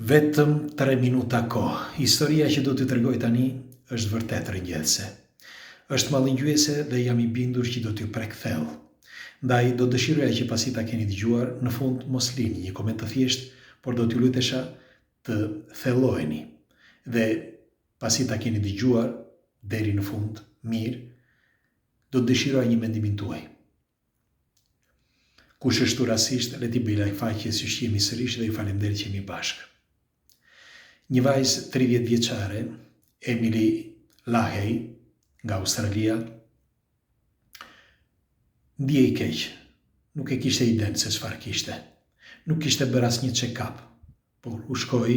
Vetëm 3 minuta kohë. Historia që do t'ju tregoj tani është vërtet rrëngjethëse. Është mallëngjyese dhe jam i bindur që do t'ju prekë thellë. Ndaj do dëshiroja që pasi ta keni dëgjuar, në fund mos lini një koment të thjeshtë, por do t'ju lutesha të thelloheni dhe pasi ta keni dëgjuar deri në fund mirë, do të dëshiroja një mendimin tuaj. Kush është rastësisht, le t'i bëjë like faqes që shihemi sërish dhe ju faleminderit që jemi bashkë. Një vajzë 30 vjeçare, Emily Lahey, nga Australia, ndihej keq, nuk e kishte idenë se çfarë kishte. Nuk kishte bërë asnjë check-up, por u shkoi,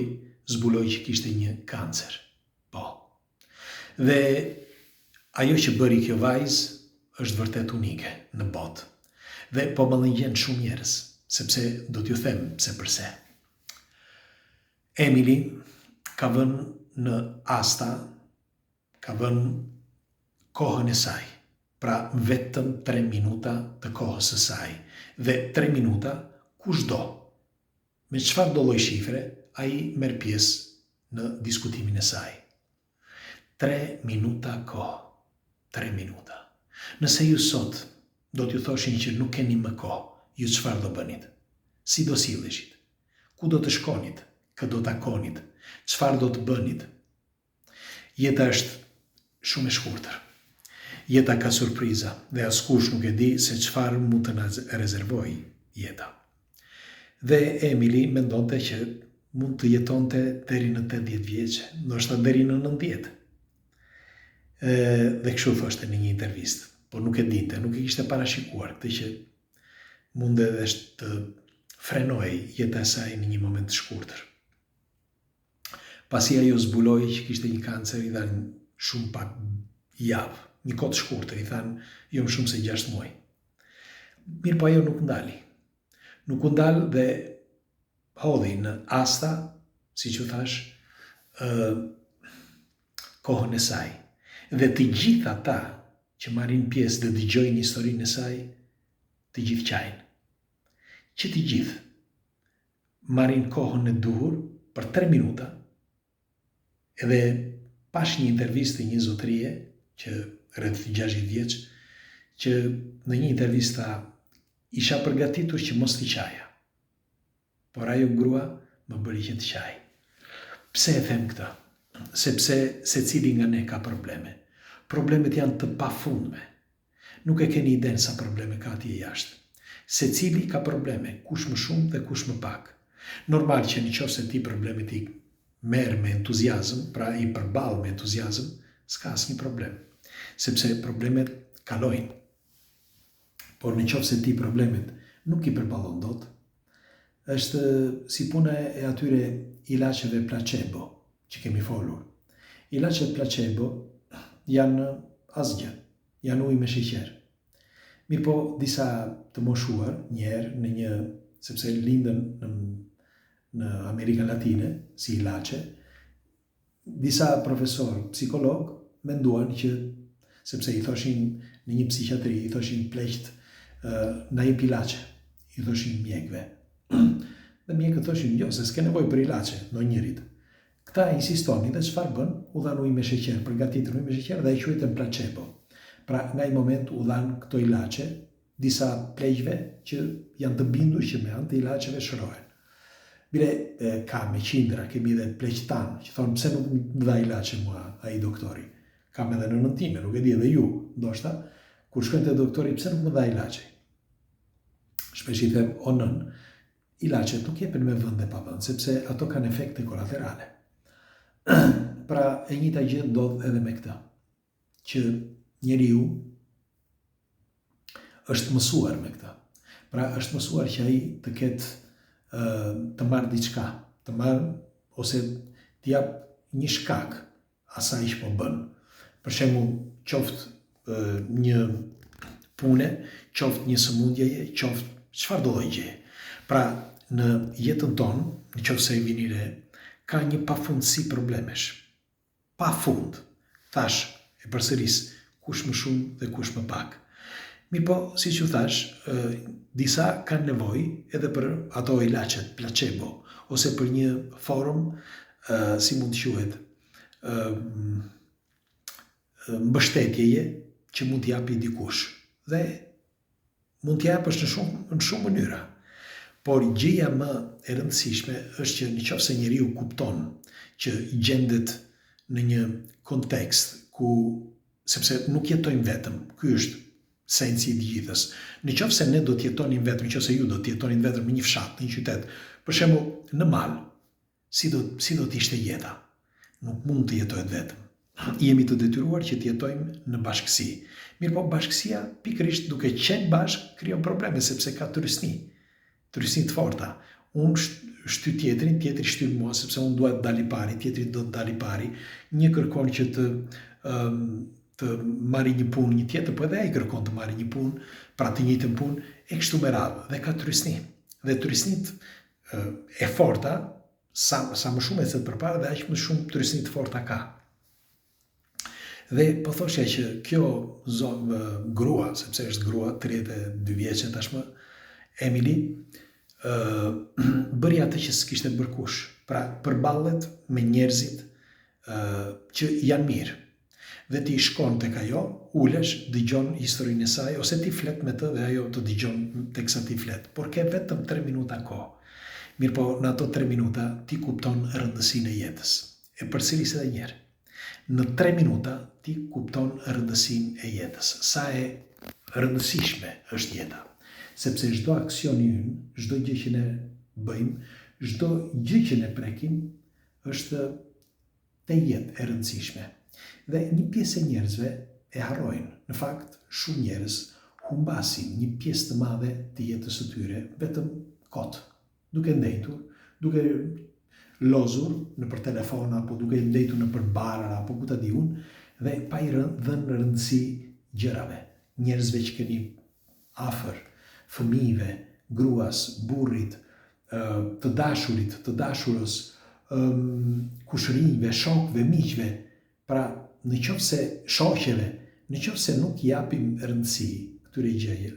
zbuloi që kishte një kancer. Po. Dhe ajo që bëri kjo vajzë është vërtet unike në botë. Dhe po mallëngjen shumë njerëz, sepse do t'ju them pse përse. Emily ka vënë në asta, ka vënë kohën e saj, pra vetëm 3 minuta të kohës së saj. Dhe 3 minuta kushdo Me çfarëdo lloj shifre, ai merr pjesë në diskutimin e saj. 3 minuta kohë. 3 minuta. Nëse ju sot do t'ju thoshin që nuk keni më kohë, ju çfarë do bënit? Si do silleshit? Ku do të shkonit? Kë do takonit? Çfarë do të bënit? Jeta është shumë e shkurtër. Jeta ka surpriza dhe askush nuk e di se çfarë mund të na rezervojë jeta. Dhe Emily mendonte që mund të jetonte deri në 80 vjeç, ndoshta deri në 90. Ë dhe kështu thoshte në një intervistë, por nuk e dinte, nuk e kishte parashikuar këtë që mund edhe të frenohej jeta e saj në një moment të shkurtër. Pasi ajo zbuloi që kishte një kancer, i dhanë shumë pak javë, një kohë të shkurtër, i thanë jo më shumë se 6 muaj. Mirëpo ajo nuk ndali. Nuk u ndal dhe hodhi në asta, siç ju thashë, ë kohën e saj. Dhe të gjithë ata që marrin pjesë dhe dëgjojnë historinë e saj, të gjithë qajnë. Që të gjithë marrin kohën e duhur për 3 minuta, edhe pashë një intervistë të një zotërie që rreth 60 vjeç, që në një intervistë tha, isha përgatitur që mos të qaja. Por ajo grua më bëri që të qaj. Pse e them këtë? Sepse secili nga ne ka probleme. Problemet janë të pafundme. Nuk e keni idenë sa probleme ka atje jashtë. Secili ka probleme, kush më shumë dhe kush më pak. Normal që në qoftë se ti problemet i merr me entuziazëm, pra i përball me entuziazëm, s'ka asnjë problem. Sepse problemet kalojnë. Por në qoftë se ti problemet nuk i përballon dot, është si puna e atyre ilaçeve placebo që kemi folur. Ilaçet placebo janë asgjë, janë ujë me sheqer. Mirëpo, disa të moshuar, njëherë në një, sepse lindën në, në Amerikën Latine, si ilaçe, disa profesorë, psikologë, menduan që, sepse i thoshin në një psikiatri, i thoshin pleqtë, na jep ilaçe, i thoshin mjekëve. Dhe mjekët thoshin, jo, se s'ke nevojë për ilaçe, ndonjërit. Këta insistonin dhe çfarë bënë? U dhanë ujë me sheqer, përgatitën ujë me sheqer dhe e quajtën placebo. Pra, nga ai moment u dhanë këto ilaçe disa pleqve që janë të bindur që me anë të ilaçeve shërohen. Bile ka me qindra, kemi edhe pleq tanë që thonë pse nuk më dha ilaçe mua ai doktori. Kam edhe nënën time, nuk e di edhe ju, ndoshta kur shkojnë te doktori pse nuk më dha ilaçe. Shpesh i them o nënë, Ilaçet nuk jepen me vend e pa vend, sepse ato kanë efekte kolaterale. Pra, e njëjta gjë ndodh edhe me këtë, që njeriu është mësuar me këtë. Pra, është mësuar që ai të ketë të marrë diçka, të marrë ose të japë një shkak asaj që po bën. Për shembull, qoftë një pune, qoftë një sëmundjeje, qoftë çfarëdo lloj gjëje. Pra, në jetën tonë, në qoftë se e vini re, ka një pafundësi problemesh. Pa fund. Thashë, e përsëris, kush më shumë dhe kush më pak. Mirëpo, siç ju thashë, disa kanë nevojë edhe për ato ilaçet placebo ose për një formë, si mund të quhet, mbështetjeje që mund t'i japi dikush. Dhe mund t'i japësh në shumë në shumë mënyra. Por gjëja më e rëndësishme është që në qoftë se njeriu kupton që gjendet në një kontekst ku sepse nuk jetojmë vetëm, ky është sensi i të gjithës. Në qoftë se ne do të jetonim vetëm, në qoftë se ju do të jetonit vetëm në një fshat, në një qytet, për shembull në mal, si do si do të ishte jeta? Nuk mund të jetohet vetëm. Jemi të detyruar që të jetojmë në bashkësi. Mirëpo bashkësia pikërisht duke qenë bashkë krijon probleme sepse ka trysni. Trysni të forta. Unë shty tjetrin, tjetri shtyn mua sepse unë dua të dal i pari, tjetri do të dalë i pari. Një kërkon që të të marri një punë një tjetër, po edhe ai kërkon të marri një punë, pra të njëjtën punë, e kështu me radhë dhe ka trysni. Dhe trysnitë e forta, sa sa më shumë ecet përpara dhe aq më shumë trysni të forta ka. Dhe po thoshja që kjo zo, grua, sepse është grua, 32 vjeçe tashmë, Emily, ë bëri atë që s'kishte bërë kush. Pra, përballet me njerëzit ë që janë mirë. Dhe ti shkon tek ajo, ulesh, dëgjon historinë e saj ose ti flet me të dhe ajo të dëgjon teksa ti flet, por ke vetëm 3 minuta kohë. Mirëpo, në ato 3 minuta ti kupton rëndësinë e jetës. E përsëris edhe një herë. Në tre minuta ti kupton rëndësinë e jetës, sa e rëndësishme është jeta. Sepse çdo aksion i ynë, çdo gjë që ne bëjmë, çdo gjë që ne prekim është tejet e rëndësishme. Dhe një pjesë e njerëzve e harrojnë. Në fakt, shumë njerëz humbasin një pjesë të madhe të jetës së tyre vetëm kot. duke ndejtur, duke lozur nëpër telefona apo duke ndejtur nëpër barëra apo ku ta di unë dhe pa i dhënë rëndësi gjërave, njerëzve që keni afër, fëmijëve, gruas, burrit, të dashurit, të dashurës, kushërinjve, shokëve, miqve, Pra, në qoftë se shoqeve, në qoftë se nuk i japim rëndësi këtyre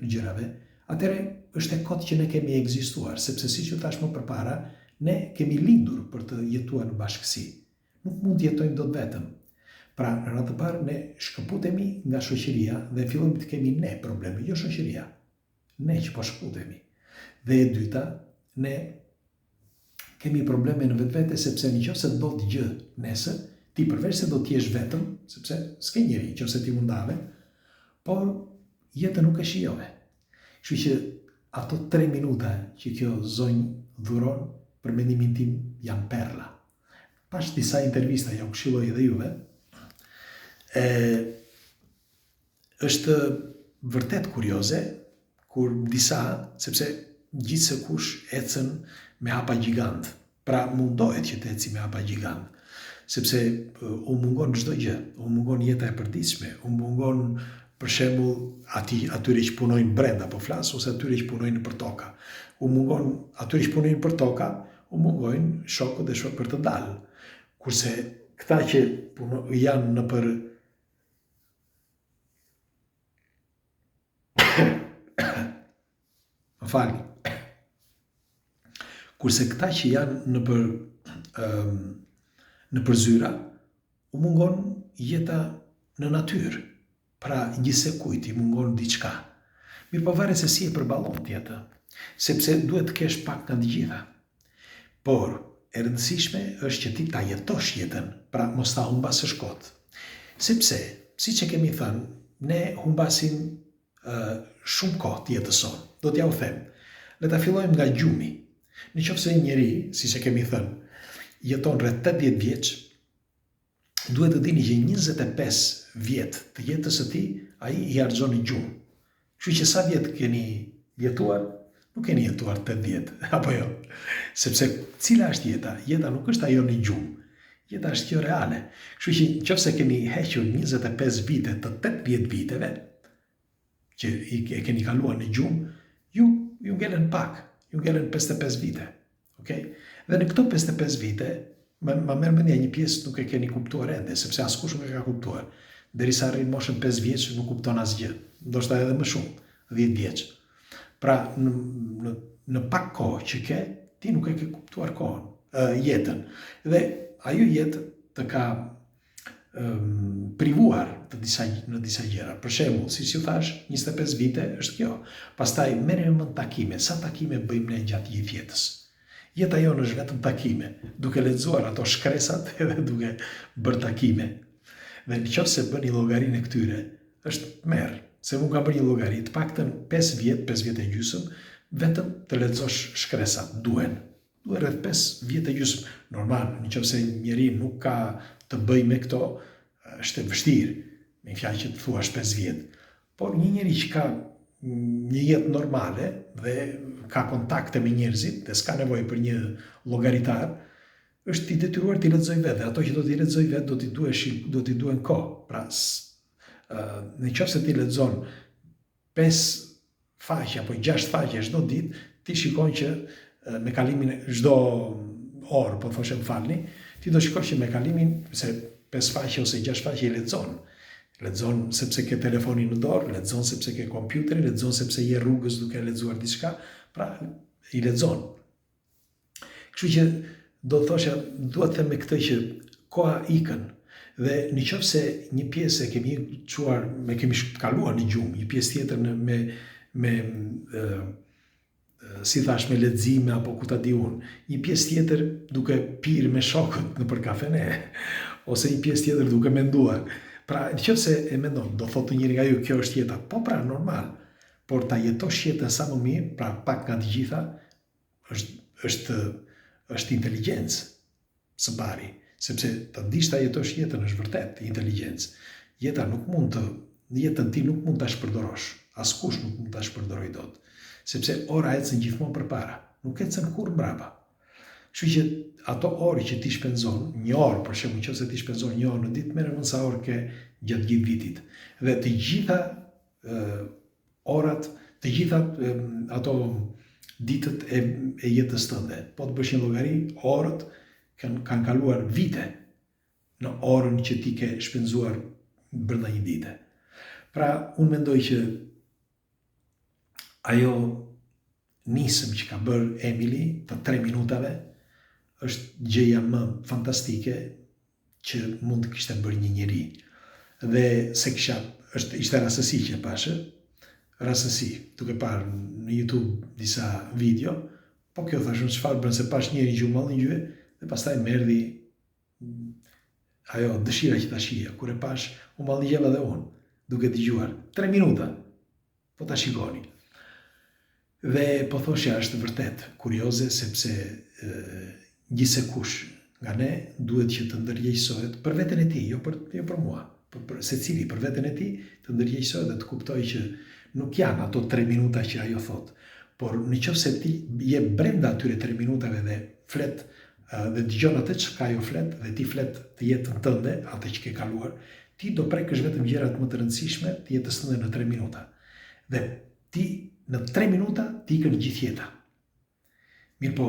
gjërave, atëherë është e kotë që ne kemi ekzistuar, sepse siç ju thashë më përpara, ne kemi lindur për të jetuar në bashkësi. Nuk mund të jetojmë dot vetëm. Pra, në radhë të parë ne shkëputemi nga shoqëria dhe fillojmë të kemi ne probleme, jo shoqëria. Ne që po shkëputemi. Dhe e dyta, ne kemi probleme në vetvete sepse në qoftë se ndodh gjë nesër, ti përveç se do të jesh vetëm, sepse s'ke njeri në qoftë se ti u ndave, por jetën nuk e shijove. Kështu që ato 3 minuta që kjo zonjë dhuron, për mendimin tim janë perla. Pashë disa intervista, jua këshilloj edhe juve, e, Është vërtet kurioze kur disa, sepse gjithsekush ecën me hapa gjigant, pra mundohet që të eci me hapa gjigant, sepse u mungon çdo gjë, u mungon jeta e përditshme, u mungon për shembull ati atyre që punojnë brenda po flas ose atyre që punojnë nëpër toka. U mungon atyre që punojnë nëpër toka, u mungojnë shokët dhe shokët për të dalë. Kurse këta që puno, janë nëpër Më falni. Kurse këta që janë nëpër um, nëpër zyra, u mungon jeta në natyrë. Pra, gjithsekujt i mungon diçka. Mirëpo varet se si e përballon ti atë. Sepse duhet të kesh pak nga të gjitha. Por, e rëndësishme është që ti ta jetosh jetën, pra mos ta humbasësh kot. Sepse, siç e kemi thënë, ne humbasim shumë kohë të jetës sonë. Do t'jua them. Le ta fillojmë nga gjumi. Në qoftë se një njeri, siç e kemi thënë, jeton rreth 80 vjeç, duhet të dini që 25 vjet të jetës së tij ai i harxhon në gjumë. Kështu që sa vjet keni jetuar? Nuk keni jetuar 80, apo jo? Sepse cila është jeta? Jeta nuk është ajo në gjumë. Jeta është kjo reale. Kështu që nëse keni hequr 25 vite të 80 viteve, që i e keni kaluar në gjumë, ju ju ngelen pak, ju ngelen 55 vite. Okej? Dhe në këto 55 vite, ma, ma merr mendja një pjesë nuk e keni kuptuar ende, sepse askush nuk e ka kuptuar. Derisa arrin moshën 5 vjeç nuk kupton asgjë, ndoshta edhe më shumë. 10 vjeç. Pra, në, në, në pak kohë që ke, ti nuk e ke kuptuar kohën, jetën. Dhe ajo jetë të ka um, privuar të disa, në disa gjëra. Për shembull, siç ju thashë, 25 vite është kjo. Pastaj merrni me mend takime, sa takime bëjmë ne gjatë gjithë jetës. Jeta jonë është vetëm takime, duke lexuar ato shkresat edhe duke bërë takime. Dhe në qoftë se bëni llogarinë e këtyre, është tmerr, se unë kam bërë një llogari, të paktën 5 vjet, 5 vjet e gjysmë, vetëm të lexosh shkresat, duhen. Duhen rreth 5 vjet e gjysmë. Normal, në qoftë se njeri nuk ka të bëjë me këto, është e vështirë, me një fjalë që të thuash 5 vjet. Por një njeri që ka një jetë normale dhe ka kontakte me njerëzit dhe s'ka nevojë për një llogaritar, është i detyruar t'i lexojë vetë dhe ato që do t'i lexojë vetë do t'i duheshin, do t'i duhen kohë. Pra, në qoftë se ti lexon 5 faqe apo 6 faqe çdo ditë, ti shikon që me kalimin çdo orë, po thoshe më falni, ti do shikosh që me kalimin se 5 faqe ose 6 faqe i lexon. Lexon sepse ke telefonin në dorë, lexon sepse ke kompjuterin, lexon sepse je rrugës duke lexuar diçka, pra i lexon. Kështu që do të thosha, dua të them me këtë që koha ikën dhe në qoftë se një pjesë e kemi çuar, me kemi kaluar në gjumë, një pjesë tjetër në me me ë si thashë me lexime apo ku ta di unë, një pjesë tjetër duke pirë me shokët nëpër kafene, ose një pjesë tjetër duke menduar. Pra, në qoftë se e mendon, do thotë njëri nga ju, kjo është jeta. Po pra, normal. Por ta jetosh jetën sa më mirë, pra pak nga të gjitha, është është është inteligjencë së pari, sepse të dish ta jetosh jetën është vërtet inteligjencë. Jeta nuk mund të jetën ti nuk mund ta shpërdorosh, askush nuk mund ta shpërdorojë dot, sepse ora ecën gjithmonë përpara, nuk ecën kurrë mbrapa. Kështu që ato orë që ti shpenzon, një orë për shembull, nëse ti shpenzon një orë në ditë, merre mend sa orë ke gjatë gjithë vitit. Dhe të gjitha orat, të gjitha ato ditët e, e jetës tënde. Po të bësh një llogari, orët kanë kanë kaluar vite në orën që ti ke shpenzuar brenda një dite. Pra, unë mendoj që ajo nismë që ka bërë Emily të tre minutave është gjëja më fantastike që mund të kishte bërë një njeri. Dhe se kisha, është, ishte rastësi që e pashë, rastësi, duke parë në YouTube disa video, po kjo thashë unë çfarë bën se pashë njërin që u mallëngjye dhe pastaj më erdhi ajo dëshira që ta shihja, kur e pashë u mallëngjeva dhe unë, duke dëgjuar 3 minuta. Po ta shikoni. Dhe po thoshja është vërtet kurioze sepse gjithsekush nga ne duhet që të ndërgjegjësohet për veten e tij, jo për jo për mua, por për secili për veten e tij të ndërgjegjësohet dhe të kuptojë që nuk janë ato 3 minuta që ajo thotë, por në qoftë se ti je brenda atyre 3 minutave dhe flet dhe dëgjon atë çka ajo flet dhe ti flet të jetën tënde, atë që ke kaluar, ti do prekësh vetëm gjërat më të rëndësishme të jetës tënde në 3 minuta. Dhe ti në 3 minuta të ikën gjithë jeta. Mirëpo,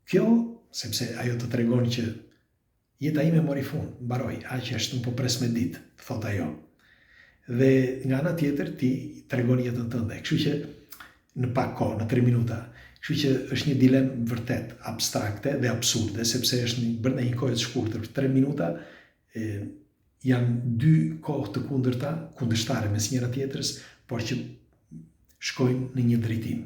kjo, sepse ajo të tregon që jeta ime mori fund, mbaroi, aq është, unë po pres me ditë, thotë ajo. Dhe nga ana tjetër ti tregon jetën tënde. Kështu që në pak kohë, në 3 minuta. Kështu që është një dilemë vërtet abstrakte dhe absurde, sepse është një, brenda një kohe të shkurtër, 3 minuta e, janë dy kohë të kundërta, kundërshtare mes njëra tjetrës, por që shkojnë në një drejtim.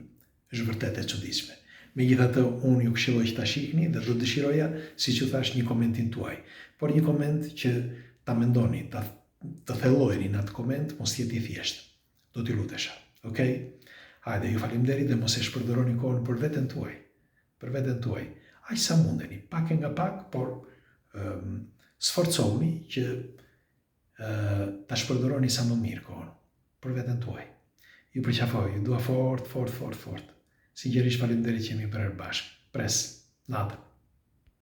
Është vërtet e çuditshme. Megjithatë, unë ju këshilloj që ta shihni dhe do dëshiroja, siç ju thashë, një komentin tuaj. Por një koment që ta mendoni, ta të thelloheni në atë koment, mos jetë i thjeshtë. Do t'ju lutesha. Okej? Hajde, ju faleminderit dhe mos e shpërdoroni kohën për veten tuaj. Për veten tuaj. Aq sa mundeni, pak e nga pak, por um, sforcohuni që ta shpërdoroni sa më mirë kohën për veten tuaj. Ju përqafoj, ju dua fort, fort, fort, fort. Sinqerisht faleminderit që jemi prerë bashkë. Pres, natën.